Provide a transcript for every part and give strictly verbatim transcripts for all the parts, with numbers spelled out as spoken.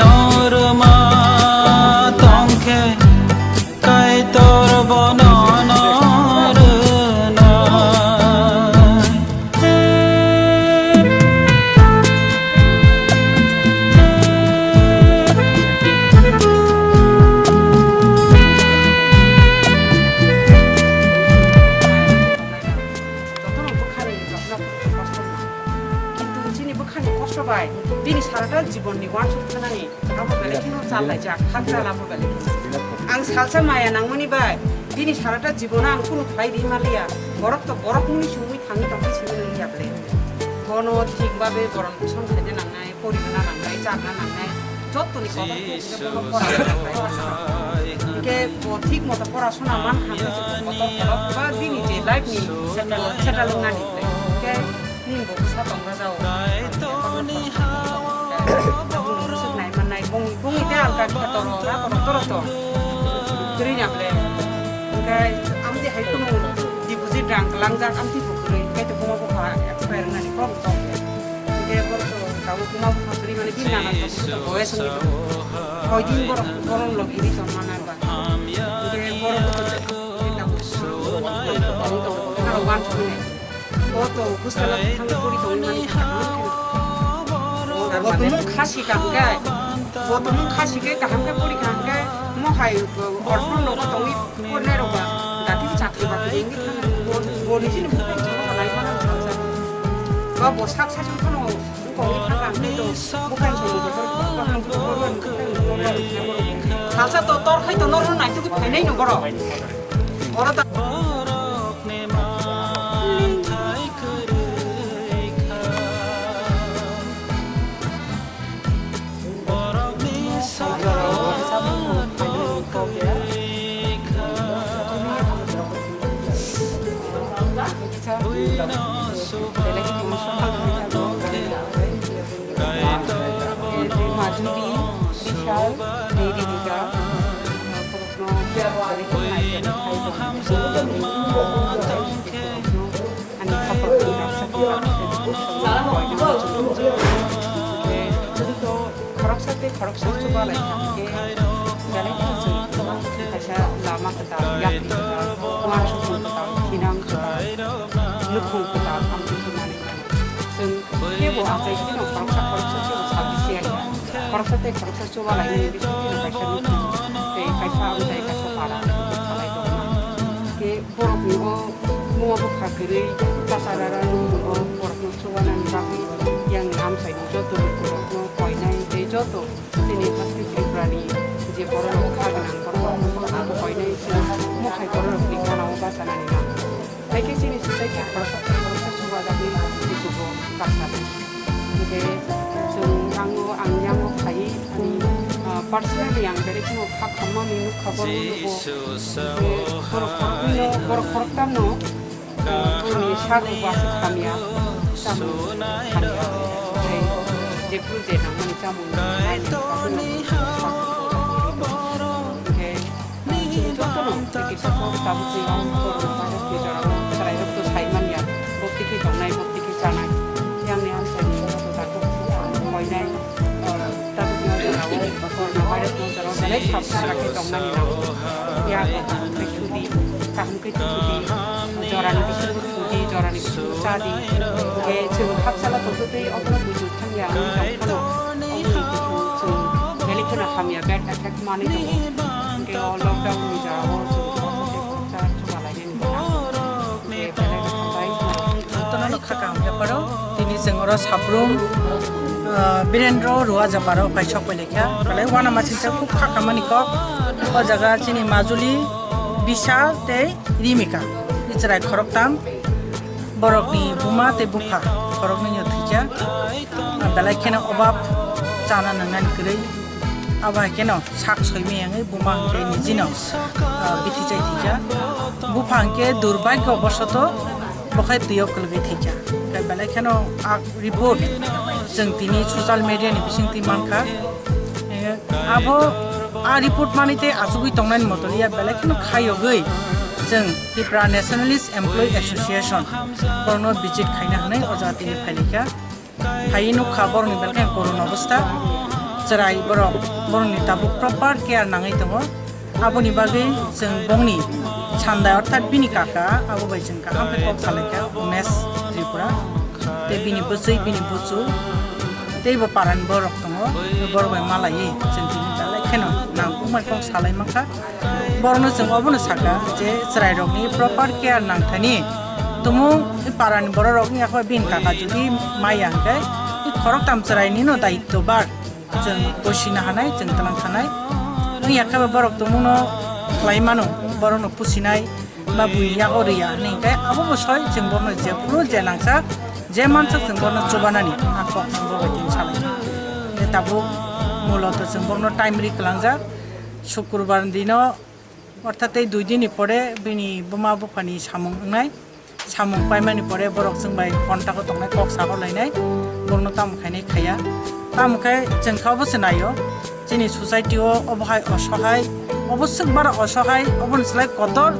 Norma tongkhe Kaitor bono norwnai. Jotono bwkhani jotono kosto. Kintu chini bwkhani kosto bai bini sarata jibonni uansuk thanani abo belai kheno chalaijak, hakchal abo belai kheno. Ang salsa maya nangmani bai bini sarata jibono ang kunu khlai ri manliya. Borok to borok mungni sungwi thangwi tongkhe simi nangya ble. Bono thik babe boron bwsong khaina nangnai, porina nangnai, charna nangnai, jottoni kotor khe bono pora nangnai. Hingke bo thik moto porasona man kha hingke kotor khe ba bini je life ni settle, settle wngnani ble. Hingke Nini bo bwsa tongra jao. Tabukni bwswk nai mannai, bongni, bongni tei alka khe toro, ra toro, toro tong. Kwrwi na ble. Hwnkhe amtwi hai kheno deposit rang kwlangjak, amtwi bo kwrwi. Kaitor buma bupha expire wngnani kok tong khe. Hwnkhe borok to tabuk buma bupha kwrwi mani bini nana tabuk to boyes wngwi tongo. Koidin borok, borok logi ri tong mana ba. Hwnkhe borok to tabuk aro wansukmani. Bo to hostel-o thangwi pori tongwi mani kaham khe. Bo tumung khasi kaham khe, bo tumung khasi khe kaham khe pori kaham khe, mo hai, o, orphan rok tongwi porinai rok ba, dati chakri bakri wngwi thangwi bo, bo nijini bupha chwngno nai mano thangsa. Ba bo sak sachung phano wngwi thangkha hwnwi to bupha chwngno joto kaham khe pori wngwi thangwi bo salsa to tor khai to norno naitugwi phainai no borok. Oro ta Majuli, Bishal, Niribika, Ani khapang ni baksa khe baksa khe bukhuk songwi tongwi tongwi tongwi tongwi tongwi. Hwnkhe chwng to khoroksa tei khoroksa chuba lai kha hwnkhe belai kheno chwng kaisa lama kwtal, yapri kwtal, uansukmung kwtal, thinang kwtal, nukhung kwtal, amtwi khe manwi mano. Chwng kebo achai kheno khoroksa khoroksa chwng salbisi ya kha. Khoroksa tei khoroksa chuba lai nini bisingtwi no kaisa nukhung tei kaisa amchai kaisa para salai tongma. Khe borokni o buma bupha kwrwi, chasararani o borokno chubanani bagwi yang amchaini joto lukurokno koinai tei joto chini haste Tripurani je bororok kha gwnang bororokno koinai chini mukhai bororokni gana o bachanani nango. Hai khe chini society khoroksa tei khoroksa chuba jagwi kuchugo kasa. Hingke chwng nango ang yango phai ani, ah, personally ang belai kheno kha khammani nukha borok nugo. Hingke borok khoroknwino, borok khoroktamno, ah, boni sago bo aswk hamya, chamung hamya, tei jephru je nangmani chamung nangmani bagwi no borok sago bo. Hingke Chwng jotono tei kisa kok tabukni ang borok ni jorao chwrairok to sai manya, bo twi khe tongnai, bo twi khe chanai. Yang ni ang sai ni joto da kok ang koinai, tabukni jorao corona virus ni jorao belai sabdhan khe tongnani nango. Ya ko kaham khe sudi, kaham khe sudi, jorani bisingo sudi, jorani bisingo chadi. Hingke chwng hakchala tongtwtwi obono buju thangya wng tong phano, oboni buju chwng belai kheno hamya bad effect manwi tongo. Hingke o lockdown ni jorao chwng khoroksa tei khoroksa chubalainani bwkha. Hingke belai no hambai. Jotono no kha kaham yapharo. Tini chwng oro Sabrum, ah, Birendra Ruajaparo kaisok pai laikha. Belai uanama singcha khub kha khamani kok. O jaga chini Majuli, Bisa tei Rimika. Ni chwrai khoroktam. Borokni buma tei bupha khoroknwino thwikha. Belai kheno obab chana nangnani kwrwi. Abo hai kheno sak soimaya wngwi buma hwnkhe nijino, ah, bithi chai thwikha. Bupha hwnkhe durbagyo bosoto bokhai twio kwlwgwi thwikha. Hwnkhe belai kheno a report chwng tini social media ni bisingtwi mankha. Eh, abo a report manwi tei achugwi tongnani moto ya belai kheno khayogwi chwng Tripura Nationalist Employee Association borokno visit khaina hwnwi o jaga tini phailaikha. Phaiwi nukha borokni belai kheno korun obostha. Chwrai borok, borokni tabuk proper care nangwi tongo. Aboni bagwi chwng bongni sandai, orthat bini kaka, abo bai chwng kaham khe kok salaikha, Umesh Tripura. Tei bini bwswi, bini buchu, tei bo parani borok tongo, borok bai malaiwi chwng tini belai kheno nangkukmani kok salai mankha. Borokno chwng obono sakha je chwrairokni proper care nangthani. Tumung parani bororok wngya khe bini kaka jodi maya hwnkhe, i khoroktham chwrainino daitwbar. Chwng bosina hanai, chwng twlang thanai. Wngya khe borok tumungno khlai mano, borokno pusinai, ba buini yago riya hwnwi hwnkhe abo bo soi chwng borokno jephuru je nangsa, je mansak chwng borokno chubanani a kok chwng bo bai tini salai. Tabuk muloto chwng borokno time ri kwlangjak, Sukrubar dino, orthat tei dui dinni pore bini buma buphani samung wngnai. Samung paimani pore borok chwng bai contact-o tongnai, kok sago lainai, borokno tamo khainai khaiya. Tamo khe chwng kha obo se naio, chini society-o obo hai osohai, obo swk bara osohai, oboni slai kotor,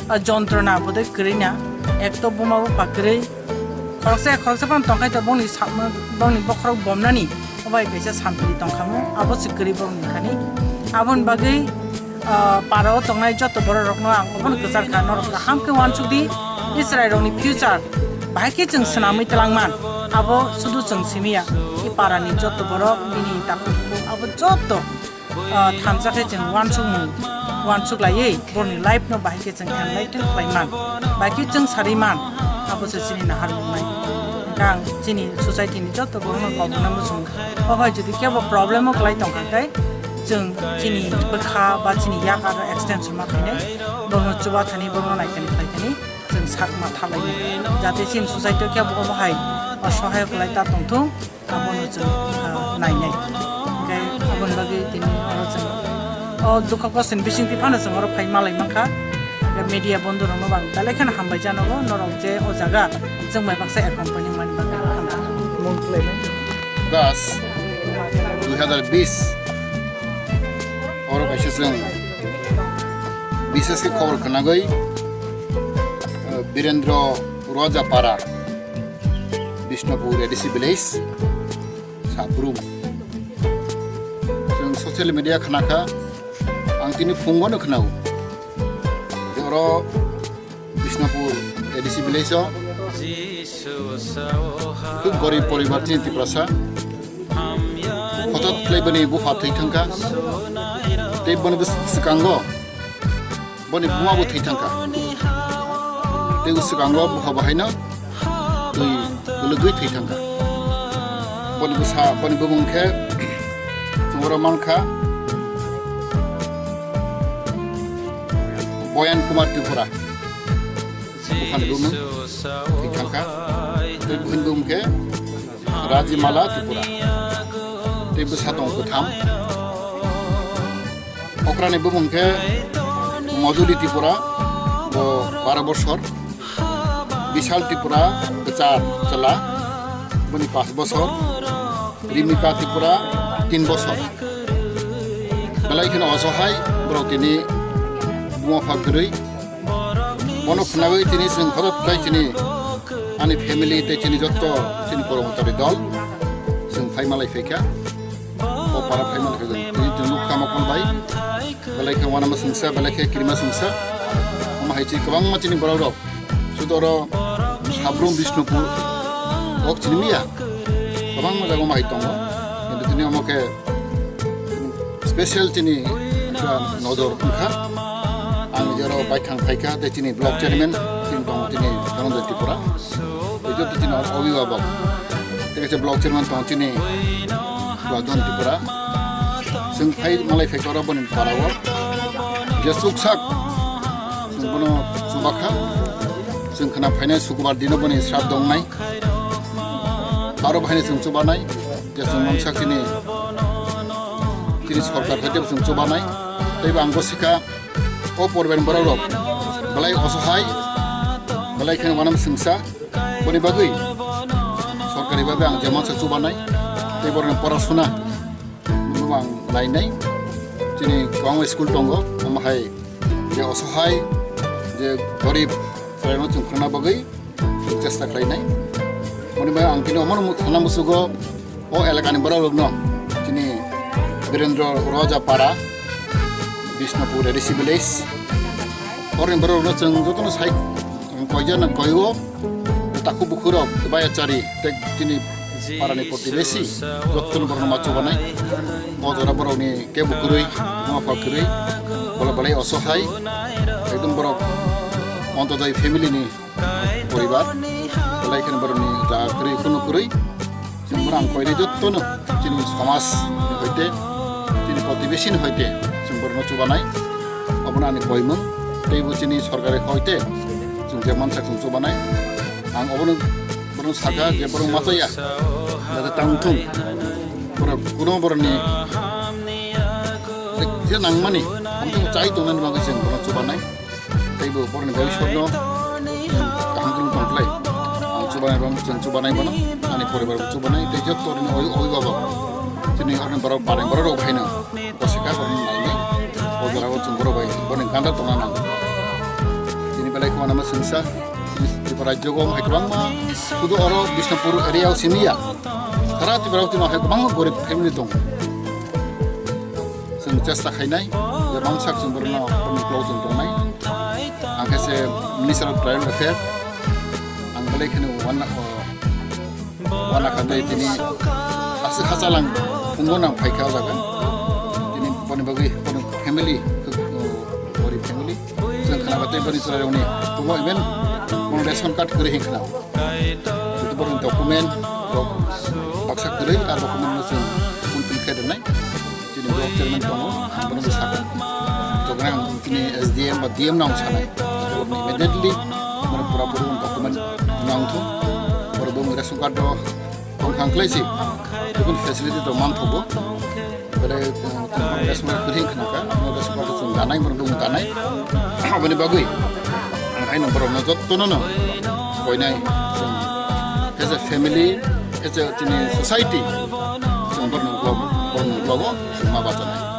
ah, jontrona bodoi kwrwi na, ek to buma bupha kwrwi, khoroksa khoroksa phano tongkhai to bongni sakno, bongni bokhorok bomnani, obo hai kaisa sampili tongkhamu, abo se kwrwi borokni thani. Aboni bagwi, ah, para-o tongnai joto bororokno ang obono kwchar kha, norok kaham khe uansuk di, i chwrairokni future bahai khe chwng swnamwi twlangman, abo sudu chwng simi ya, i parani joto borok, bini takhuk bukhuk, abo joto, ah, thansa khe chwng uansukmung, uansuk laiwi borokni life-no bahai khe chwng enlighten khlai man, bahai khe chwng sarwi man, abo se chini naharmung nai. Hwnkhe ang chini society-ni joto borokno kok hwnwi muchungo. Obo hai jodi kebo problem o kwlai tongkha khe, chwng chini bwkha ba chini yakar extension ma khainai, borokno chuba thani, borokno nai thani, khlai thani, chwng sak ma tha lainai. Jate chini society o kebo obo hai osohai kwlai ta tongthung, abono chwng, ah, nainai. Hwnkhe aboni bagwi tini oro chwng o dukha kosoni bisingtwi phano chwng oro phai malai mankha. Hwnkhe media bondhu rokno bo ang belai kheno hambai janogo, norok je o jaga chwng bai baksa accompany mani bagwi hambai. Mung kwlaimani. August dui hazar bis oro kaisa chwng bishesh khe khobor khnagwi, eh, Birendra Roja Para, Bishnupur A D C village, Sabrum. Chwng social media khna kha, ang tini phungo no khnao. Je oro Bishnupur A D C village o khub gorib poribar chini Tiprasa. Hotot khlai boni bupha thwi thangkha. Tei boni bwskango boni buma bo thwi thangkha. Tei bwskango bupha bahaino twi kwlwgwi thwi thangkha. Boni bwsa, boni bumung khe chwng oro mankha Boyan Kumar Tripura. Buphani bumung thwi thangkha. Tei buphani bumung khe Rajimala Tripura. Tei bwsa tongo kwtham. Okrani bumung khe Moduli Tripura, bo baro bosor. Bishal Tripura, kwchar chwla, boni pash bosor. Rimika Tripura, tin bosor. Belai kheno osohai borok tini buma pha kwrwi. Bono khwnagwi tini chwng khorok khlai chini ani family tei chini jotto chini kormotari dol chwng phai malai phaikha. O para phai malai phaikha. Tini chwng nukha mokol bai. Belai khe uanama swngsa, belai khe kirima swngsa. Omo hai chini kwbangma chini borok rok. Sudo oro Sabrum Bishnupur. Ok chini miya. Kwbangma jaga omo hai tongo. Kintu tini omo khe special chini ekta nojor wngkha. Ang jero baithang phaikha tei chini block chairman chini tongo chini Dhananjoy Tripura. Tei joto chini oro obhibhabok. Tei kaisa block chairman tongo chini Dhananjoy Tripura. Chwng phai malai phaikha oro boni para o. Je chuksak chwng bono chubakha. Chwng khna phainai Sukrubar dino boni sraddho wngnai. Aro bahaino chwng chubanai, je chwng mangsa chini, chini sorkar hai teibo chwng chubanai. Teibo ang bo sikha, o poribarni borok rok belai osohai, belai kheno uanama swngsa, boni bagwi sorkari bagwi ang je mangsa chubanai, tei borokni porasuna. Bumung ang lainai. Chini kwbangma school tongo, omo hai je osohai, je gorib, chwrairokno chwng khwna bagwi chesta khlainai. Boni bai ang tini omono sana musugo, o elakani borok rokno chini Birendra Roja Para, Bishnupur A D C village. Orni borok no chwng jotono sai koijan koigo, takhuk bukhuk rok, bayachari, tei chini parani protibesi, jotono borok no ma chubanai. O jora borok ni kebo kwrwi, ma pha kwrwi, bola belai osohai, ekdom borok Antyodoi family ni poribar, belai kheno borokni jaga kwrwi, khunu kwrwi. Chwng borok ang koinai jottono chini somaj ni hoite, chini protibesi ni hoite chwng borokno chubanai. Obono ani koimung, teibo chini sorkari hoite chwng je mansa chwng chubanai. Ang obono borokno saka je borok machaya, jate tang thung. Borok kuno borokni je nangmani, ang chai tongnani bagwi chwng borokno chubanai. Teibo borokni bhobishyotno kaham khe tongkhlai. Ang chubanai bang, chwng chubanai bono, ani poribar bo chubanai, tei jotto ni oi, oi baba. Chini orni borok, pareng borok rok phaino, bosika borokno nainai. O jora o chwng borok bai, borokni ganda tongna nango. Chini belai khwna ma sengsa, chini Tripura rajyo o hai kwbangma, sudu oro Bishnupur area o simi ya. Sara Tripura o tini hai kwbangma gorib family tongo. Chwng chesta khainai, je bangsak chwng borokno borokni uklok chwng tongnai. Ang khe se Minister of Tribal Affairs, ang belai kheno wana, wana kha tei tini aswk hachalang phungo nang phaikha o jaga. Tini boni bagwi bono family, gorib family. Chwng khna ba tei boni chwrairokni kumo even bono ration card kwrwi hin khna. Borokni document rok baksa kwrwi, a document no chwng fulfill khe rwnai. Chini block chairman tongo, ang bono bwsakha. Toknai ang chini S D M ba D M no ang sanai. Immediately bono pura pura document nang thung. Borok bo ration card rok tong thang khlai si. Tubun facility rok man thogo. Bole, uh, tong ration card kwrwi khna kha. Ang ration card chwng danai, borok dong danai. Aboni bagwi ang haino borokno jottono no koinai chwng as a family, as a chini society chwng borokno uklok, borokno uklogo chwng ma bachanai.